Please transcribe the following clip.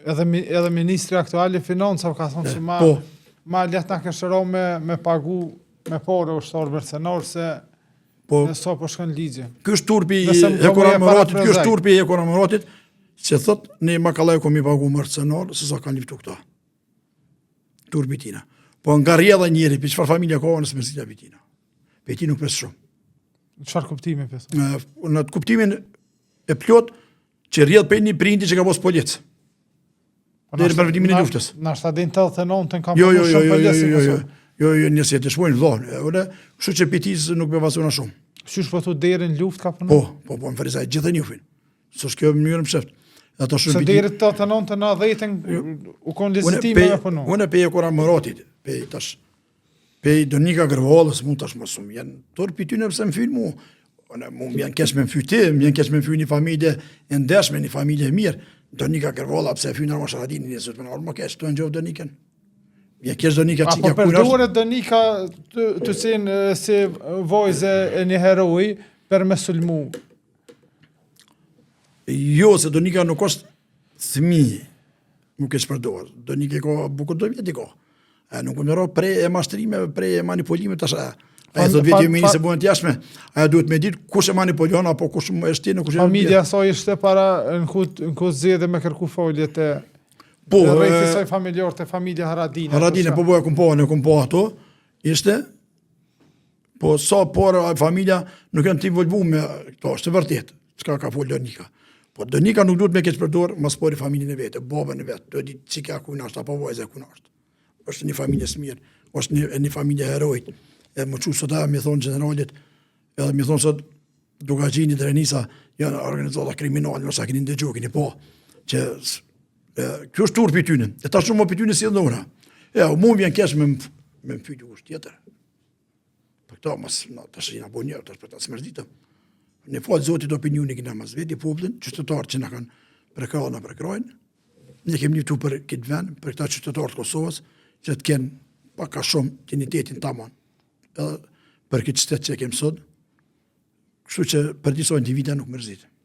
Edhe edhe ministri aktual i financave ka thonë që ma ma lehtë na këshëro me pagu me pare ushtar mercenar se në sa po shkon ligji. Ky është turpi i Hekuran Muratit, ky është turpi i Hekuran Muratit, që thot ne ma kollaj kom i pagu mercenar se sa kanë luftu këta. Turpi tina. Po nga rrjedha njeri, për çfarë familje ka, nëse mërzita për tina. Për ti nuk pres shumë. Në çfarë kuptimi pres? Në, në të kuptimin e plot që rrjedh prej një prindi që ka pas polic. Po deri për përfundimin e luftës. Në 79-ën kam jo, jo, jo, jo, jo, jo, jo, jo, jo, nëse të shkojnë vëllon. Unë, kështu që pitiz nuk më vazhdon shumë. Qysh po thu deri në luftë ka punu? Po, po, po, në Ferizaj, gjithë e njohin. S'është kjo mënyrë më sheft. Ato shumë Se deri të 89-ën, 90-ën jo. u kon legjitime me punu. Unë pe Hekuran Muratit, pe tash Pe Donika Gërvallës, mu tash mos më vjen turp pi tyne pse më fyjnë mu. Unë mu më vjen keq me më fy ti, më vjen keq me më fy një familje e ndershme, një familje e mirë. Donika Gërvalla pse e fyn Ramush Haradinajn, një zot më në më keq, të njoh Donikën. Vjen keq Donika që ja kujnë. A po përdoret Donika të qenë si vojzë e një heroi për me sulmu? Jo, se Donika nuk është fëmijë, nuk e shpërdor. Donika i ka bukur do vjet i ka. E nuk më ro pre e mashtrimeve, pre e manipulimeve tash. A e thot vetë ju se bëhen të jashtme. Ajo duhet me ditë kush e manipulon apo kush më e shtin, kush e Familja saj ishte para në kut në kut zgjedhje me kërku folje te Po, rrethi saj familjar te familja Haradinaj. Haradinaj, po po e kum pa, e kum pa ato. Ishte Po sa por familja nuk janë të involvuar me këto, është e vërtetë, çka ka fol Donika. Po Donika nuk duhet me keqpërdor mas pari familjen e vet, babën e vet, duhet ditë çika ku është apo vajza ku është. Është një familje e mirë, është një një familje heroit. E më çu sot ajo më thon gjeneralit, edhe më thon sot Dukagjini Drenica janë organizata kriminale, mos e keni ndëgju, keni po që e, kjo është turpi i tyne. E tash shumë pi tyne si ndona. E, mu më vjen keq me me më fy dikush tjetër. Për këto, mos, në, të shina bo njërë, të për të smërditëm. Ne falë Zotit opinionin kena mas veti, popullin, qytetarët që na kanë përkrahë, na përkrahin. Ne kemi luftu për këtë vend, për këta qytetarë të Kosovës, që të kenë pak a shumë dinjitetin tamam. Edhe për këtë shtet që e kemë sot, kështu që për disa individa nuk mërzitem.